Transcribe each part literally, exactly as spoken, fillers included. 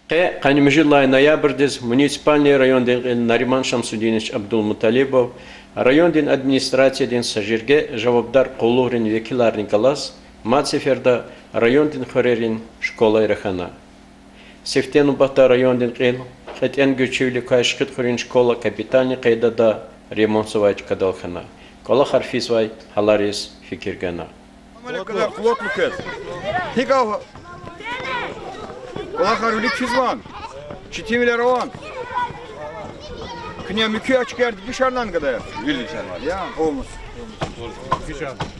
Къе къанни муьжуьд лагьай ноябрдиз муниципальный райондин кьил Нариман Шамсудинович Абдулмуталибов райондин администрациядин са жерге жавабдар къуллугърин векиларни галаз мад сеферда райондин хуьрерин школайра хьана. Сифте нубатда райондин кьил кьетӀен гуьрчивилик квай Шихидхуьруьн школа капитальный къайдада ремонтзавай чкадал хьана. КӀвалахар физвай гьалариз фикир гана. Амалик квадар къуллугъ квез. ГьикӀ ава? КӀвалахар вилик физвани? Четинвилер авани? Куьне муькуь ачкаяр дегишарнани гадаяр? Вири дегишарнай. Я, полностью.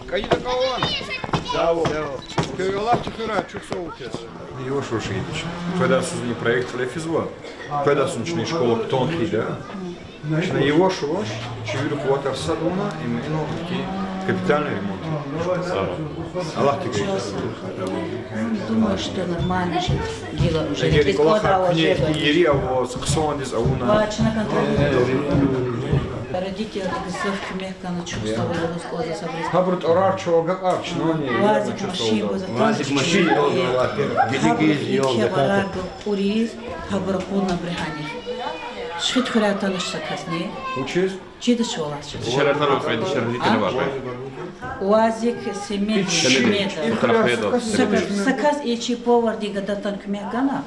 Кайида каван. Куьн Аллагьди хуьрай, чухсагъул квез. Юваш-юваш ийидач. Къведай йисуз и проект кьиле физва. Къведай йисуз чна и школа кутан хьайиди я. Чна юваш-юваш, чи вири къуватар сад авуна, им инал хьи капитальный ремонт. Аллагьди гайитӀа. Думаю, что нормально же. Дело уже. Эгер и кӀвалахар куьне ихьтин ери аваз, хъсандиз авуна. Ва чна контролируем. Родительри гзаф куьмек гана, чухсагъул лугьуз кӀанзава сабур. Гьабуру тӀварар чав агакьар чнани. Вазик машин гваз атана. Вазик машин гваз атана. Гьабуру кӀвалахар кьуриз, гьабуру кьуна абуру гьанихъ. Шихидхуьряй атанач са касни. Вучиз? Чидач валлагь чаз. Дишегьлера вакъа, дишегьлера вакъа. Вазик, Семен, Семен. Са кас, са кас и чи повардин гада атана куьмек гана.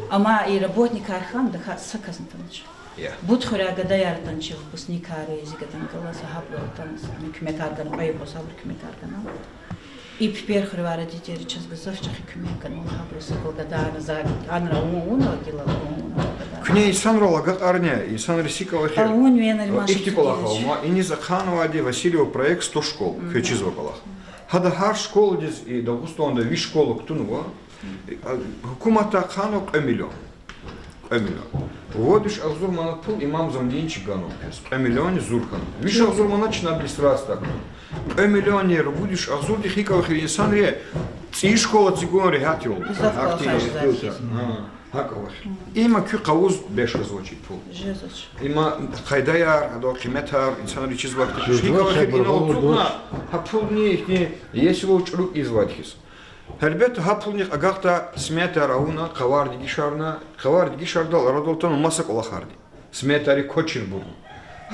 Амма и работникар хьана, тахьайтӀа са касни атанач. Бут хуьряй гадаяр атана чи выпускникар, зи гадани галаз, гьабуру атана, куьмекар гана, кьве йикъуз гьабуру куьмекар гана. И пипӀер хуьрвай родительри чаз гзаф чӀехи куьмек гана, валлагь, гьабуру са кӀвал гадарна, за анра авун авуна, гила авун авуна гадарна. Куьне инсанрал агакьарни, инсанриз гьикӀ авахьи. Авун вена ва ихьтин кӀвалах ава, ма иниз ахъайнавайди Васильева проект сто школ, квез чизвай кӀвалах. Гьада гьар школадиз и Дагъустанда виш школа кутунва, гьукуматдай ахъайнава кьве миллион. Кьве миллион. Вад виш агъзур манат пул имам Замдинчи ганва квез. Кьве миллионни зур хьана. Виш агъзур манат чна администрациядай кутуна. Кьве миллионни вад виш агъзурдихъ гьикӀ авахьи инсанри цӀийи школа эцигун регьят я. Гзаф кӀвалахар жезвач. ГьакӀ авахьи. Има куь къавуз беш жезвач и пул. Има къайдаяр, адан къиметар инсанриз чизвайди туш. ГьикӀ авахьи инал ацукьна, гьа пулни ихьтин иесивал чӀуру ийизвайди хьиз. Гьелбетда, гьа пулунихъ агакьдай сметаяр авуна, къавар дегишарна, къавар дегишардал арадал атана маса кӀвалахарни. Сметайрик квачирбурни.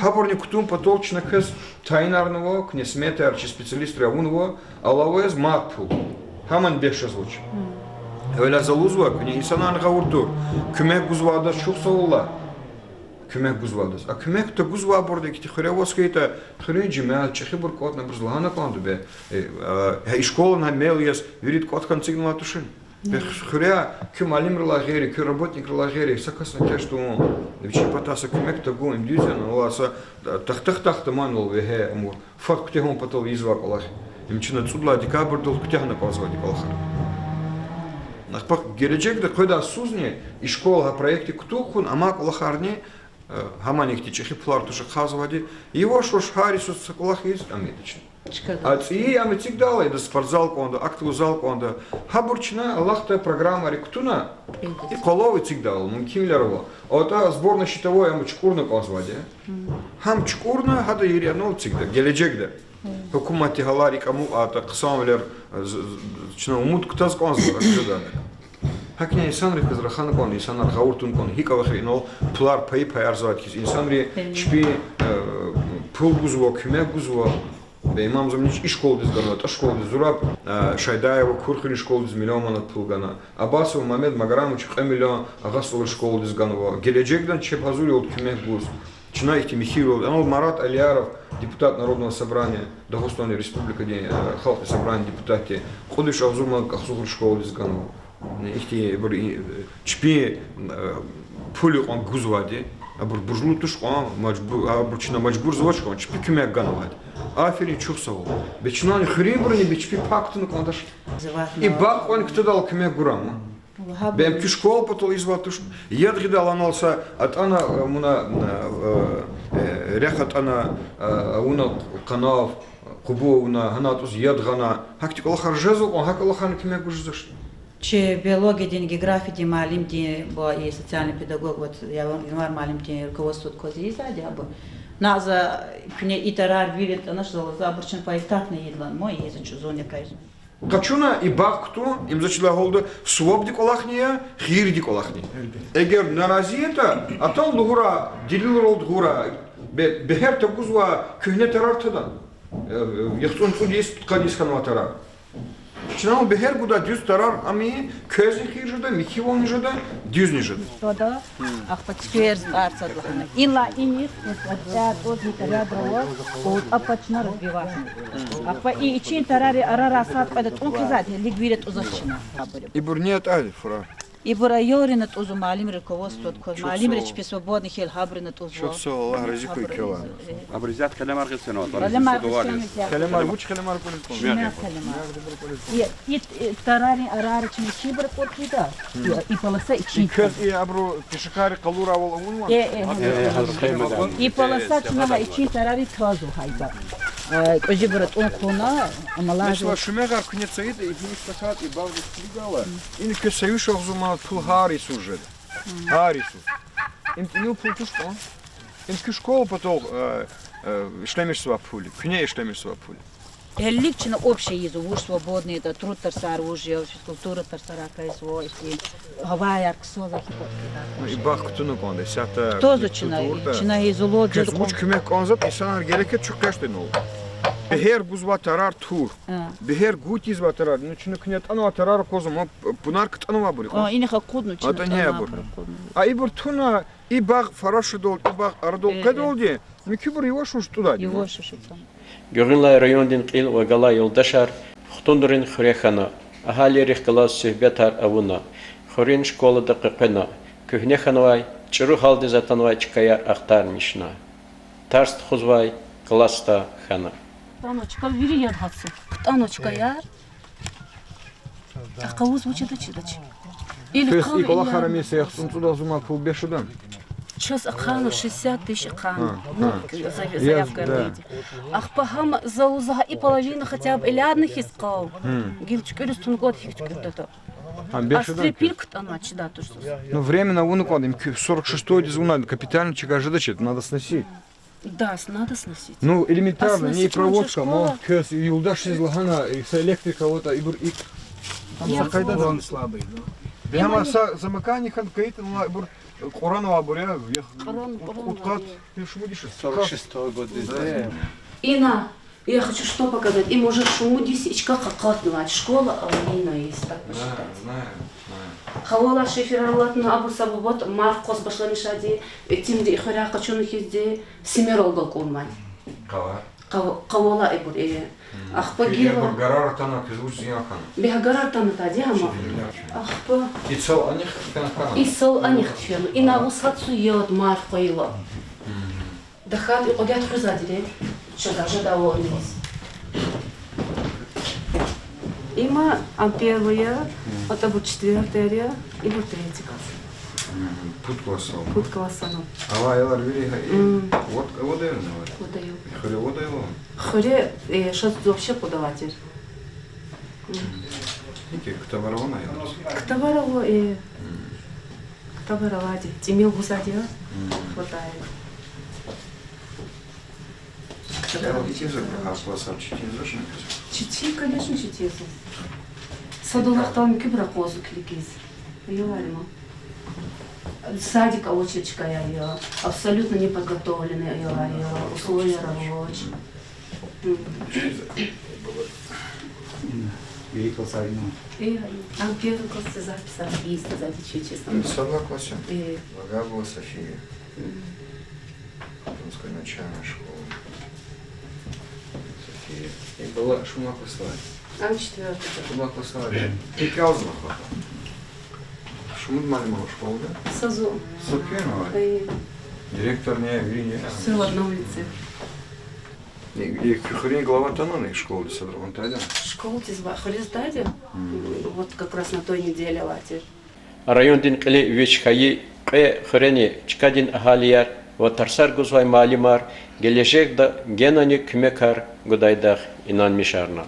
Гьабурни кутун патал чна квез тайинарнава, куьне сметаяр чи специалистри авунва, алава яз мад пул. Гьамни беш жезвач. Гьавиляй за лугьузва, куьне инсанарни гъавурда тур. Куьмек гузвайдаз чухсагъул лагь. Куьмек гузвайдаз. А куьмек тагузвайбурни ихьтин хуьре аваз хьайитӀа, хуьруьн жемят, чӀехибур кӀватӀна абуруз лагьана кӀанда бе, э, а, гьа и школани гьа мел яз вирида кӀватӀ хьана эцигнавай тушни. Бес хуьре куь муаллимрилай гъейри, куь работникрилай гъейри са касни экечӀ тавун, вичин патай са куьмек тагун, им дуьз яни, валлагь, са тахта-тахта манвал вегьей амур. Фад куьтягьун патал ийизвай кӀвалах. Им чна цӀуд лагьай декабрдал куьтягьна кӀанзавайди кӀвалахар. Ахпа гележегда къведай йисузни и школа гьа проектдик кутуна хьун, амай кӀвалахарни, э, гьамани ихьтин чӀехи пулар туш ахъайзавайди, яваш-яваш гьар йисуз са кӀвалах ийиз ам ийида чна. А цӀийи ам эцигдайла, яда спортзал кӀанда, актовый зал кӀанда. Гьабур чна алахъда программайрик кутуна, и къвалав эцигдайла, мумкинвилер ава. АтӀа сборно-щитовой ам чукӀурна кӀанзавайди я. Гьам чукӀурна, гьада ири анал эцигда, гележегда. Гьукуматди гьалар икӀ амукьайтӀа, хъсанвилер, э, з-, з-, чна умуд кутаз кӀанзава, рахазадайдак. ГьакӀни инсанрихъ галаз рахана кӀанда, инсанар гъавурда тун кӀанда, гьикӀ авахьи инал пулар пайи-паяр жезвайди хьиз, инсанри чпи, э, пул гузва, куьмек гузва. Бе, имам Замдинчи и школадиз ганва, атӀа школадиз, зураб, э, Шайдаева Курхуьруьн школадиз миллион манат пул гана. Абасов Мамед Маграмовича кьве миллион Агъа СтӀалрин школадиз ганва. Гележегдани чеб гьазур я куьмек гуз. Чна ихьтин михьивал. Анал Марат Алияров, депутат Народного собрания, Дагъустандин Республикадин, э, Халкьдин Собраниядин депутат я, кьуд виш агъзур манат Кьахсугърин школадиз ганва. Ихьтин ибур, э, чпин, э, пул кьван гузвайди, абур буржлу туш кьван, мажбу-, абур чна мажбурзавач кьван, чпи куьмек ганвайди. Аферин, чухсагъул. Бес чнани хуьруьнбуруни бес чпи пак туна кӀандач. И бахъ кьван кутадайла куьмек гурама. Бес куь школа патал ийизвай туш. Яд гъидайла анал са атӀана, э, муна, э, э, рехъ атӀана, э, авуна къанав, къубу авуна, гьана атӀуз яд гъана. Гьахьтин кӀвалахар жезва кьван, гьа кӀвалахарни куьмек гуз жезвач. Чи биологиядин, географиядин муаллимди ва и социальный педагог, вот, Январ муаллимдин руководствода кваз ийизвайди я абур. На за куьне и тӀварар вири атӀанач, за лугьузва, абур чна поэтапно ийидалди ма ийизва, чун зун я кайзва. Къачуна и багъ кутун, им за чидай гьалда, сувабдин кӀвалахни я, хийирдин кӀвалахни. Эгер нарази ятӀа, атана лугьурай, делилрал гъурай, бе-, бегьер тагузва куьгьне тарар тада. Э, э, яхцӀурни цӀуд йис, пудкъад йис хьанвай тарар. Чна бегьер гуда дуьз тарар, ам квезни хийир жеда, михьивални жеда, дуьзни жеда. Ахпа цуьквериз тӀварцад лагьана. Инлай инихъ, э, тӀварцад, и тарарай, о, ахпа чна разбиватна. Ахпа и ичин тарари арарай сад кьведа тӀун хъийизвайди, лигвире тӀузвач чна. Ибур ни ятӀа фурар? Ибур аялрина тӀузва, муаллимри руководствода кваз, муаллимри чпи свободный хьайила гьабурина тӀузва. Чухсагъул, Аллагь рази хьуй квелай. Абур исятда къелемар гъиз фенва, къелемар гъиз фенва. Къелемар, вуч къелемар кӀвализ кӀан? Шумян къелемар. И, и, и тарарин арара чна ичинбур кӀур хъийида. И, и полоса ичин. И квез и абуру пешекарри къалуравал авунва? Э, э, гьазур. И полоса чна гьа ичин тарари тазва гьайда. Э, кьуьзуьбура тӀун хъувуна, амалаз. Месела, шумягъар куьне цайида, и гьиниз патал, и багъдиз килигайла. Ина квез союз агъзурман пул гьар йисуз жеда. Гьар йисуз. Им тӀимил пул туш кьван. Им куь школа патал, э, э, ишлемишзавай пул я, куьне ишлемишзавай пул я. Гьелелиг чна общий ийизва, вуж свободный ятӀа, труд тарсар вуж я, физкультура тарсар квайзава, ихьтин гьаваяр ксазва хьи. Ну, и багъ кутуна кӀанда, исятда кутазва чна, кутур да. Чна и зуло квез жез вуч кӀвал куьмек кӀанзаватӀа, инсанар герек я чухъ квез тӀинал. Бегьер гузвай тарар тур. А. Бегьер гуз тийизвай тарар, ну, чна куьне атӀанвай тарар аквазва, ма пунар кутӀунвайбур я. А, инихъ акъудна чна, атӀана абур. А ибур туна, и багъ фарашдалди, и багъ арадал къведалди, муькуьбур яваш-яваш тӀудайди я. Яваш-яваш атана. Гуьгъуьнлай райондин кьил ва галай юлдашар Хтунрин хуьре хьана, агьалийрихъ галаз суьгьбетар авуна, хуьруьн школада къекъвена, куьгьне хьанвай, чӀуру гьалдиз атанвай чкаяр ахтармишна. Тарс тухузвай класста хьана. КтӀанва чка вири яд гьатзава. КтӀанва чкаяр. Акъавуз вуч ятӀа чидач. Или квез и кӀвалахар ам са яхцӀурни цӀуд агъзурман пул бес жеда? Чаз ахъайна шестьдесят тысяч ахъайна. Ну, заявка райди. Ахпа гьам за лугьузва гьа и половина хотя бы илядна хьиз къал. Гила туькӀуьриз тун кӀанда, гьикӀ туькӀуьрдатӀа. Гьам бес жеда? Астри пил кутӀанва чидай туш заз. Ну, временно авуна кӀанда, им куь сорок шестойдиз авуна, капитально чка жедачир, надо сносить. Да, с-, надо сносить. Ну, элементарно, не проводка, ма квез юлдашриз лагьана, и са электрика аватӀа, ибур и. Там са къайда слабый, да. Бегьема са замыкание хьана кайитӀа, ну, ибур кьуранвайбур я, я. Кьуран, кьуран. Кьудкъад, шумуд йис я? Сорок шестой год здесь, да. Ина, я хочу что показать. Им уже шумуд йис я, и чка къакъатнавай, школа авайинна есть, так посчитайте. Знаю, знаю, знаю. Къавалай шифер алатна, абур са бубат марф къваз башламишайди, итимди и хуьряй къачуна хьизди, симерал галкӀурнавай. Къава? Къав-, къавалай ибур, э. Ахпа гила. Ибур гарар атана, квез вуч зиян хьана? Бегьа гарар атана тади гьама. Ахпа. И цал анихъ фена хьана? И цал анихъ фена. Ина вуч гьатзава яд марф къвайила. Дахад и кьуьдет хуьзвайди я, чагажада авуниз. Има ам первый я, атӀа бу четвёртый я, и бу третий класс. Пуд класс ава. Пуд класс ава. Ава аялар вири гьа и? Вот, вот, наверное, вот. Вот ая. Хуьре вот ая. Хуьре, э, шад вообще кьуд авай тир. ИкӀ, ктабар авани аялриз? Ктабар ава, э. Ктабар авайди, тӀимил гузвайди я. Хватает. Ктабар ава. Четин жезва, гьар классар четин жезвачни? Четин, конечно, четин жезва. Садалай хтални куь бра къвазва килигиз. Аялар ма. Садик авач чкаяр я. Абсолютно неподготовленный аялар я. Условияр авач. Вири классар ина? Э, там первый класс, запись есть, запись, честно. Сад лагьай класс я? Э. Вагабова София. Тунской начальной школы. София. Э, бала шумуд классда авай? Ам четвёртый. Шумуд классда авай? Пекялзна хата. Шумуд муаллим ава школада? Са зун. Са куьн авай? Э. Директор ни я, вири ни я? Все в одном лице. И, и куь хуьруьн глава атанвани школадиз, садра ван атайдани? Школадиз ва хуьруьз атайди. Вот как раз на той неделе авай тир. Райондин кьилин вич хьайи кьве хуьрени чкадин агьалияр ва тарсар гузвай муаллимар гележегда генани куьмекар гудайдахъ инанмишарна.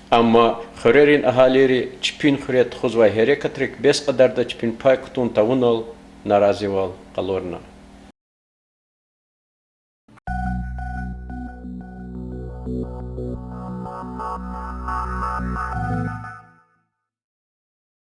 Амма хуьрерин агьалийри чпин хуьре тухузвай гьерекатрик бес кьадарда чпин пай кутун тавунал наразивал къалурна.